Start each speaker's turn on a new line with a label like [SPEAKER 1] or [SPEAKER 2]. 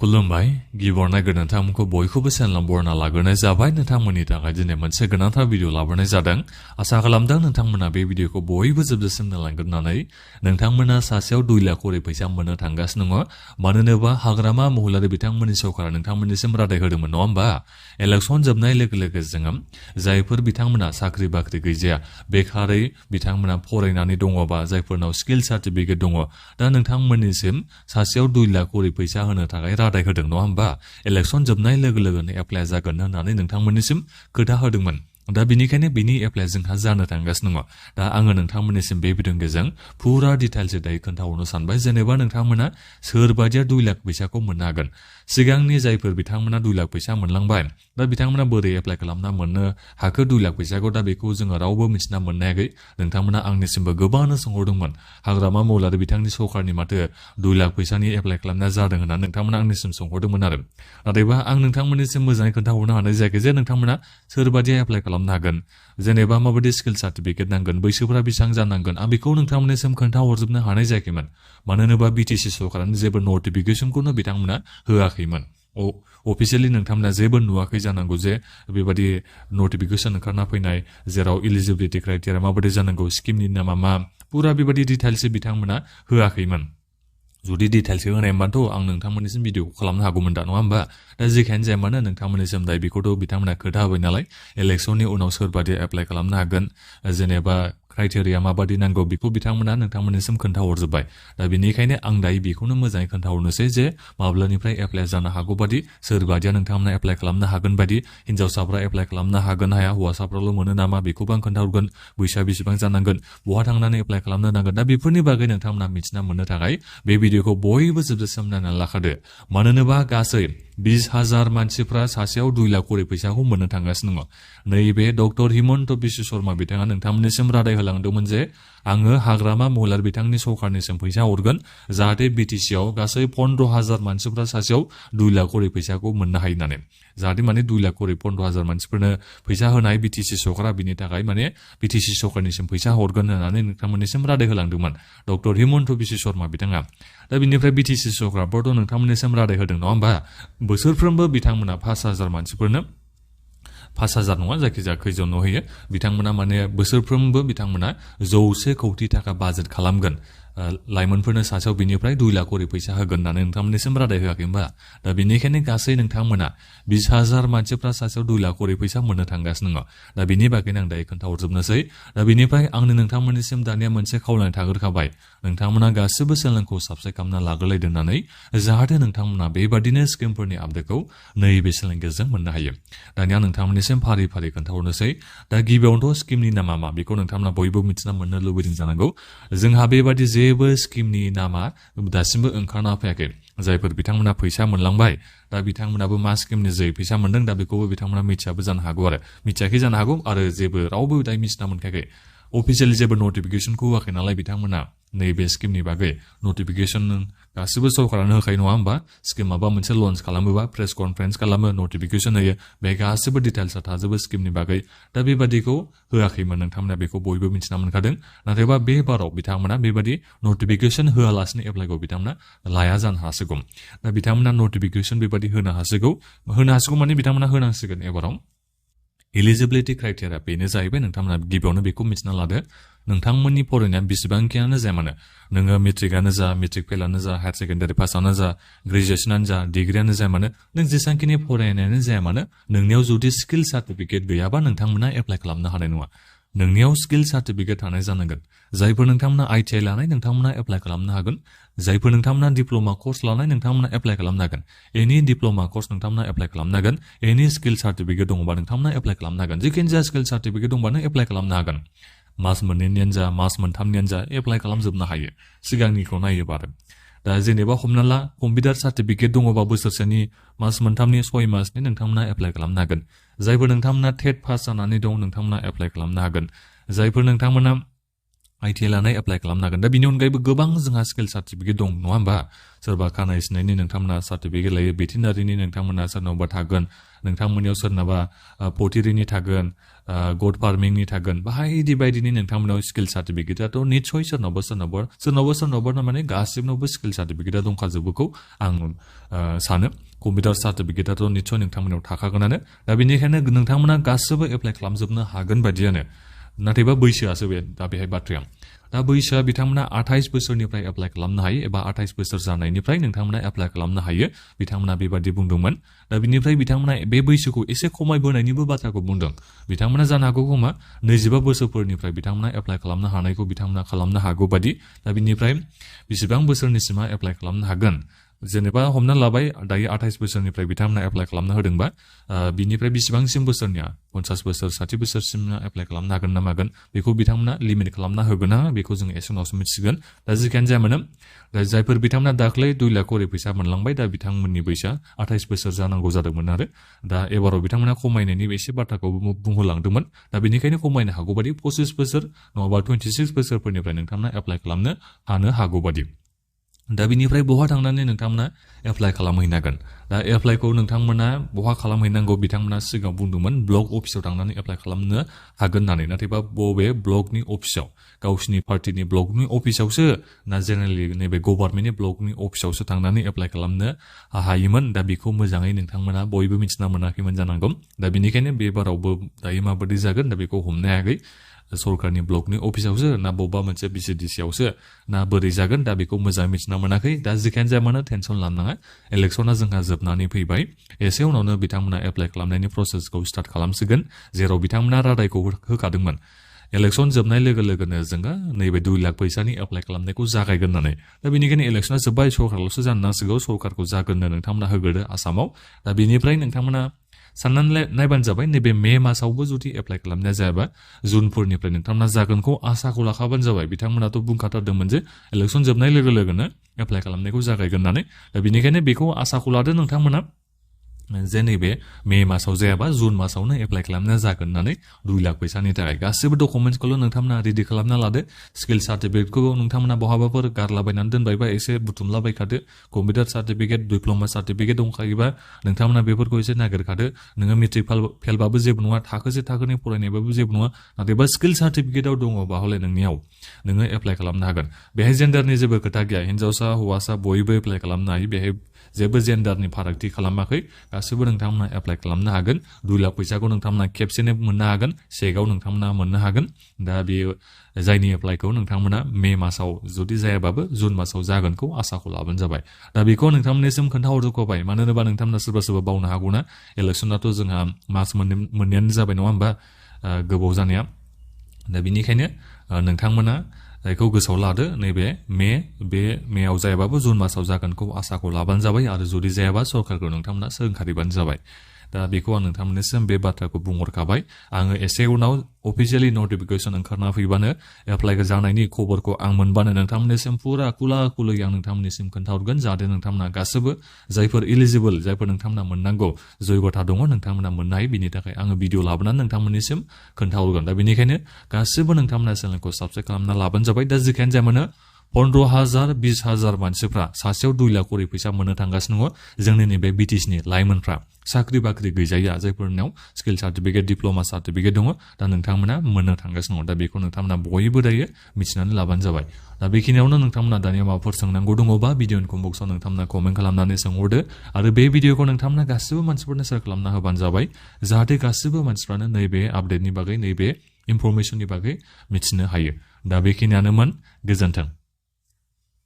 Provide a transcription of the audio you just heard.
[SPEAKER 1] खुलुमबाय गिबियावनो नोंथांमोनखौ बयखौबो चेनेलाव बरायना लाग्रोनाय जाबाय नोंथांमोननि थाखाय दिनै मोनसे गोनांथार भिडिअ लाबोनाय जादों आसा खालामदों नोंथांमोना बे भिडिअखौ बयबो जोबजासिम नायलांगोन होननानै नोंथांमोना सासेयाव 2 लाख करि फैसा मोननो थांगासिनो दङ मानो होनोबा हाग्रामा महिलारि बिथांमोननि सरकारा नोंथांमोननिसिम रादाय होदोंमोन नङा होमबा इलेक्सन जोबनाय लोगो लोगो जोङो जायफोर बिथांमोना साख्रि बाख्रि गैजाया बेकारै बिथांमोना फरायनानै दङबा जायफोरनाव स्किल सार्टिफिकेट दङ दा नोंथांमोननिसिम सासेयाव 2 लाख करि फैसा होनो थाखाय रादाय होदों नङा होमबा इलेक्सन जोबनाय लोगो लोगोनो एप्लाइ जागोन होननानै नोंथंमोननिसिम खोथा होदोंमोन दा बिनिखायनो बिनि एप्लाइ जोंहा जानो थांगासिनो दङ दा आङो नोंथांमोननिसिम बे भिडिअनि गेजेरजों फुरा डिटेल्स दायो खोन्थाहरनो सानबाय जेनेबा नोंथांमोना सोरबादिया 2 लाख फैसाखौ मोननो हागोन सिगांनि जायफोर बिथांमोना 2 लाख फैसा मोनलांबाय दा बिथांमोना बोरै एप्लाइ खालामना मोननो हाखो 2 लाख फैसाखौ दा बेखौ जोङो रावबो मिथिना मोननो हायाखै नोंथांमोना आंनिसिमबो गोबांनो सोंहरदोंमोन हाग्रामा महिलारि बिथांनि सरकारनि माथो 2 लाख फैसानि एप्लाइ खालामनाय जादों होनना नोंथांमोना आंनिसिम सोंहरदोंमोन आरो नाथायबा आं नोंथांमोननिसिम मोजाङै खोन्थाहरनो हानाय जायाखै जे नोंथांमोना सोरबादिया एप्लाइ खालामनो हागोन जेनेबा माबायदि स्किल सार्टिफिकेट नांगोन बैसोफोरा बेसेबां जानांगोन आं बेखौ नोंथांमोननिसिम खोन्थाहरजोबनो हानाय जायाखैमोन मानो होनोबा बिटिसि सरकारानो जेबो नटिफिकेशनखौनो बिथांमोना होआखैमोन अफिसियेलि नोंथांमोना जेबो नुवाखै जानांगौ जे बेबादि नटिफिकेशन ओंखारना फैनाय जेराव इलिजिबिलिटि क्राइटेरिया माबायदि जानांगौ स्किमनि नामा मा पुरा बेबादि डिटेल्स बिथांमोना होआखैमोन जुदि डिटेल्स होनायमोनथ' आं नोंथांमोननिसिम भिडिअखौ खालामनो हागौमोन दा नङा होमबा दा जेखियानो जाया मानो नोंथांमोननिसिम दायो बेखौथ' बिथांमोना खोथा होबाय नालाय इलेक्सननि उनाव सोरबादि एप्लाइ खालामनो हागोन जेनेबा क्राइटेरिया माबादि नांगौ बेखौ बिथांमोना नोंथांमोननिसिम खोन्थाहरजोब्बाय दा बेनिखायनो आं दायो बेखौनो मोजाङै खोन्थाहरनोसै जे माब्लानिफ्राय एप्लाइ जानो हागौ बादि सोरबादिया नोंथांमोना एप्लाइ खालामनो हागोन बादि हिन्जावसाफ्रा एप्लाइ खालामनो हागोन हाया हौवासाफ्राल' मोनो नामा बेखौबो आं खोन्थाहरगोन बैसोआ बेसेबां जानांगोन बहा थांनानै एप्लाइ खालामनो नांगोन दा बेफोरनि बागै नोंथांमोना मिथिना मोननो थाखाय बे भिडिअखौ बयबो जोबजासिम नायनानै लाखादो मानो होनोबा गासै 20,000 मानसिफ्रा सासेयाव 2 लाख करि फैसाखौ मोननो थांगासिनो दङ नैबे डक्टर हिमन्त बिश्व शर्मा बिथाङा नोंथांमोननिसिम रादाय होलांदोंमोन जे आङो हाग्रामा महिलारि बिथांनि सरकारनिसिम फैसा हरगोन जाहाथे बिटिसिआव गासै 15,000 मानसिफ्रा सासेयाव 2 लाख करि फैसाखौ मोननो हायो होननानै जाहाथे माने 2 लाख करि 15,000 मानसिफोरनो फैसा होनाय बिटिसि सरकारा बिनि थाखाय माने बिटिसि सरकारनिसिम फैसा हरगोन होननानै नोंथांमोननिसिम रादाय होलांदोंमोन डक्टर हिमन्त बिश्व शर्मा बिथाङा दा बिनिफ्राय बिटिसि सरकाराबोथ' नोंथांमोननिसिम रादाय होदों नङा होमबा बोसोरफ्रोमबो बिथांमोना 5,000 मानसिफोरनो 5,000 नङा जायखिजाया खैजन होयो बिथांमोना माने बोसोरफ्रोमबो बिथांमोना 100 कौटि थाखा बाजेट खालामगोन लाइमोनफोरनो सासेयाव बिनिफ्राय 2 लाख करि फैसा होगोन होननानै नोंथांमोननिसिम रादाय होआखै होमबा दा बेनिखायनो गासै नोंथांमोना 20,000 मानसिफ्रा सासेयाव 2 लाख करि फैसा मोननो थांगासिनो दङ दा बिनि बागैनो आं दायो खोन्थाहरजोबनोसै दा बिनिफ्राय आंनो नोंथांमोननिसिम दानिया मोनसे खावलायनाय थाग्रोखाबाय नोंथांमोना गासिबो चेनेलखौ साबस्क्राइब खालामना लाग्रोलायदों होननानै जाहाथे नोंथांमोना बेबादिनो स्किमफोरनि आपडेटखौ नैबे चेनेलनि गेजेरजों मोननो हायो दानिया नोंथांमोननिसिम फारि फारि खोन्थाहरनोसै दा गिबियावनोथ' स्किमनि नामा मा बेखौ नोंथांमोना बयबो मिथिना मोननो लुबैदों जानांगौ जोंहा बेबादि जेबो स्किमनि नामा दासिमबो ओंखारना फैयाखै जायफोर बिथांमोना फैसा मोनलांबाय दा बिथांमोनाबो मा स्किमनि जै फैसा मोनदों दा बेखौबो बिथांमोना मिथियाबो जानो हागौ आरो मिथियाखै जानो हागौ आरो जेबो रावबो दायो मिथिना मोनखायाखै अफिसियेलि जेबो नटिफिकेशनखौ होआखै नालाय बिथांमोना नैबे स्किमनि बागै नटिफिकेशन गासिबो सरकारानो होखायो नङा होमबा स्किम माबा मोनसे लन्च खालामोबा प्रेस कनफारेन्स खालामो नटिफिकेशन होयो बे गासिबो डिटेल्सआ थाजोबो स्किमनि बागै दा बेबादिखौ होआखैमोन नोंथांमोना बेखौ बयबो मिथिना मोनखादों नाथायबा बे बाराव बिथांमोना बेबादि नटिफिकेशन होआलासिनो एप्लाइखौ बिथांमोना लाया जानो हासिगौ दा बिथांमोना नटिफिकेशन बेबादि होनो हासिगौ माने बिथांमोना होनांसिगोन एबाराव इलिजिबिलिटि क्राइटेरिया बेनो जाहैबाय नोंथांमोना गिबियावनो बेखौ मिथिना लादो नोंथांमोननि फरायनाया बेसेबांखियानो जाया मानो नोङो मेट्रिकआनो जा मेट्रिक फेलानो जा हायार सेकेन्डारि पासआनो जा ग्रेजुवेसनानो जा डिग्रियानो जाया मानो नों जेसांखिनि फरायनायानो जाया मानो नोंनियाव जुदि स्किल सार्टिफिकेट गैयाबा नोंथांमोना एप्लाइ खालामनो हानाय नङा नोंनियाव स्किल सार्टिफिकेट थानाय जानांगोन जायफोर नोंथांमोना ITI लानाय नोंथांमोना एप्लाइ खालामनो हागोन जायफोर नोंथांमोना डिप्ल'मा कर्स लानाय नोंथांमोना एप्लाइ खालामनो हागोन एनि डिप्ल'मा कर्स नोंथांमोना एप्लाइ खालामनो हागोन एनि स्किल सार्टिफिकेट दङबा नोंथांमोना एप्लाइ खालामनो हागोन जिखिनि जाया स्किल सार्टिफिकेट दंबा नों एप्लाइ खालामनो हागोन मास मोननैनियानो जा मास मोनथामनियानो जा एप्लाइ खालामजोबनो हायो सिगांनिखौ नायोबा आरो दा जेनेबा हमना ला कम्पिउटार सार्टिफिकेट दङबा बोसोरसेनि मास मोनथामनि 6 मासनि नोंथांमोना एप्लाइ खालामनो हागोन जायफोर नोंथांमोना टेट पास जानानै दं नोंथांमोना एप्लाइ खालामनो हागोन जायफोर नोंथांमोना ITI लानाय एप्लाइ खालामनो हागोन दा बिनि अनगायैबो गोबां जोंहा स्किल सार्टिफिकेट दं नङा होमबा सोरबा खानाय सिननायनि नोंथांमोना सार्टिफिकेट लायो भेटेनारिनि नोंथांमोना सोरनावबा थागोन नोंथांमोननियाव सोरनाबा पटिरिनि थागोन गट फार्मिंनि थागोन बायदि बायदिनि नोंथांमोनाव स्किल सार्टिफिकेटआथ' निस्सय सोरनावबा माने गासिबनावबो स्किल सार्टिफिकेटआ दंखाजोबोखौ आं सानो कम्पिउटार सार्टिफिकेटआथ' निस्सय नोंथांमोनाव थाखागोनानो दा बेनिखायनो नोंथांमोना गासिबो एप्लाइ खालामजोबनो हागोन बायदियानो नाथायबा बैसोआसो बे दा बेहाय बाथ्राया दा बैसोआ बिथांमोना 28 बोसोरनिफ्राय एप्लाइ खालामनो हायो एबा 28 बोसोर जानायनिफ्राय नोंथांमोना एप्लाइ खालामनो हायो बिथांमोना बेबादि बुंदोंमोन दा बिनिफ्राय बिथांमोना बे बैसोखौ एसे खमायबोनायनिबो बाथ्राखौ बुंदों बिथांमोना जानो हागौ खोमा 25 बोसोरफोरनिफ्राय बिथांमोना एप्लाइ खालामनो हानायखौ बिथांमोना खालामनो हागौ बादि दा बिनिफ्राय बेसेबां बोसोरनिसिमा एप्लाइ खालामनो हागोन जेनेबा हमना लाबाय दायो 28 बोसोरनिफ्राय बिथांमोना एप्लाइ खालामनो होदोंबा बिनिफ्राय बेसेबांसिम बोसोरनिया 50 बोसोर 60 बोसोरसिम एप्लाइ खालामनो हागोन ना मागोन बेखौ बिथांमोना लिमिट खालामना होगोन ना बेखौ जों एसे उनावसो मिथिगोन दा जिखियानो जाया मानो दा जायफोर बिथांमोना दाख्लै 2 लाख करि फैसा मोनलांबाय दा बिथांमोननि बैसोआ 28 बोसोर जानांगौ जादोंमोन आरो दा एबाराव बिथांमोना खमायनायनि एसे बाथ्राखौ बुंहोलांदोंमोन दा बेनिखायनो खमायनो हागौ बादि 25 बोसोर नङाबा 26 बोसोरफोरनिफ्राय नोंथांमोना एप्लाइ खालामनो हानो हागौ बादि दा बिनिफ्राय बहा थांनानै नोंथांमोना एप्लाइ खालामहैनांगोन दा एप्लाइखौ नोंथांमोना बहा खालामहैनांगौ बिथांमोना सिगाङाव बुंदोंमोन ब्लक अफिसाव थांनानै एप्लाइ खालामनो हागोन होननानै नाथायबा बबे ब्लकनि अफिसाव गावसिनि पार्टिनि ब्लकनि अफिसावसो ना जेनेरेलि नैबे गभर्नमेन्टनि ब्लकनि अफिसावसो थांनानै एप्लाइ खालामनो हायोमोन दा बेखौ मोजाङै नोंथांमोना बयबो मिथिना मोनाखैमोन जानांगौ दा बेनिखायनो बे बारावबो दायो माबादि जागोन दा बेखौ हमनो हायाखै सरकारनि ब्लकनि अफिसावसो ना बबेबा मोनसे BCDC आवसो ना बोरै जागोन दा बेखौ मोजाङै मिथिना मोनाखै दा जिखियानो जाया मानो टेनसन लानाङा इलेक्सना जोंहा जोबनानै फैबाय एसे उनावनो बिथांमोना एप्लाइ खालामनायनि प्रसेसखौ स्टार्ट खालामसिगोन जेराव बिथांमोना रादायखौ होखादोंमोन इलेक्सन जोबनाय लोगो लोगोनो जोङो नैबे 2 लाख फैसानि एप्लाइ खालामनायखौ जागायगोन होननानै दा बेनिखायनो इलेक्सना जोब्बाय सरकारल'सो जानो नांसिगौ सरकारखौ जागोननो नोंथांमोना होग्रोदो आसामाव दा बेनिफ्राय नोंथांमोना साननानै नायबानो जाबाय नैबे मे मासावबो जुदि एप्लाइ खालामनाया जायाबा जुनफोरनिफ्राय नोंथांमोना जागोनखौ आसाखौ लाखाबानो जाबाय बिथांमोनाथ' बुंखाथारदोंमोन जे इलेक्सन जोबनाय लोगो लोगोनो एप्लाइ खालामनायखौ जागायगोन होननानै दा बेनिखायनो बेखौ आसाखौ लादो नोंथांमोना जे नैबे मे मासाव जायाबा जुन मासावनो एप्लाइ खालामनाया जागोन होननानै 2 लाख फैसानि थाखाय गासिबो डकुमेन्टसखौल' नोंथांमोना रेडि खालामना लादो स्किल सार्टिफिकेटखौ नोंथांमोना बहाबाफोर गारलाबायनानै दोनबायबा एसे बुथुमलाबायखादो कम्पिउटार सार्टिफिकेट डिप्ल'मा सार्टिफिकेट दंखायोबा नोंथांमोना बेफोरखौ एसे नागिरखादो नोङो मेट्रिक फेलबाबो जेबो नङा थाखोसे थाखोनि फरायनायबाबो जेबो नङा नाथायबा स्किल सार्टिफिकेटआव दङबा हले नोंनियाव नोङो एप्लाइ खालामनो हागोन बेहाय जेन्डारनि जेबो खोथा गैया हिन्जावसा हौवासा बयबो एप्लाइ खालामनो हायो बेहाय जेबो जेन्डारनि फारागथि खालामाखै गासिबो नोंथांमोना एप्लाइ खालामनो हागोन 2 लाख फैसाखौ नोंथांमोना खेबसेनो मोननो हागोन चेकआव नोंथांमोना मोननो हागोन दा बे जायनि एप्लाइखौ नोंथांमोना मे मासाव जुदि जायाबाबो जुन मासाव जागोनखौ आसाखौ लाबानो जाबाय दा बेखौ नोंथांमोननिसिम खोन्थाहरजोबखाबाय मानो होनोबा नोंथांमोना सोरबा बावनो हागौना इलेक्सनाथ' जोंहा मास मोननैयानो जाबाय नङा होमबा गोबाव जानाया दा बेनिखायनो नोंथांमोना जायखौ गोसोआव लादो नैबे बे मेआव जायाबाबो जुन मासाव जागोनखौ आसाखौ लाबानो जाबाय आरो जुदि जायाबा सरकारखौ नोंथांमोना सोंखारिबानो जाबाय दा बेखौ आं नोंथांमोननिसिम बे बाथ्राखौ बुंहरखाबाय आङो एसे उनाव अफिसियेलि नटिफिकेसन ओंखारना फैबानो एप्लाइ जानायनि खबरखौ आं मोनबानो नोंथांमोननिसिम फुरा खुलायै आं नोंथांमोननिसिम खोन्थाहरगोन जाहाथे नोंथांमोना गासैबो जायफोर इलिजिबल जायफोर नोंथांमोना मोननांगौ जयगथा दङ नोंथांमोना मोननो हायो बिनि थाखाय आङो भिडिअ लाबोनानै नोंथांमोननिसिम खोन्थाहरगोन दा बेनिखायनो गासैबो नोंथांमोना चेनेलखौ साबस्क्राइब खालामना लाबानो जाबाय दा जिखियानो जाया मानो 15,000 20,000 मानसिफ्रा सासेयाव 2 लाख करि फैसा मोननो थांगासिनो दङ जोंनि नैबे BTC नि लाइमोनफ्रा साख्रि बाख्रि गैजाया जायफोरनाव स्किल सार्टिफिकेट डिप्ल'मा सार्टिफिकेट दङ दा नोंथांमोना मोननो थांगासिनो दङ दा बेखौ नोंथांमोना बयबो दायो मिथिनानै लाबानो जाबाय दा बेखिनियावनो नोंथांमोना दानिया माबाफोर सोंनांगौ दङबा भिडिअनि कमेन्ट बक्सआव नोंथांमोना कमेन्ट खालामनानै सोंहरदो आरो बे भिडिअखौ नोंथांमोना गासिबो मानसिफोरनो शेयार खालामना होबानो जाबाय जाहाथे गासिबो मानसिफ्रानो नैबे आपडेटनि बागै नैबे इनफरमेसननि बागै मिथिनो हायो दा बेखिनियानोमोन गोजोन्थों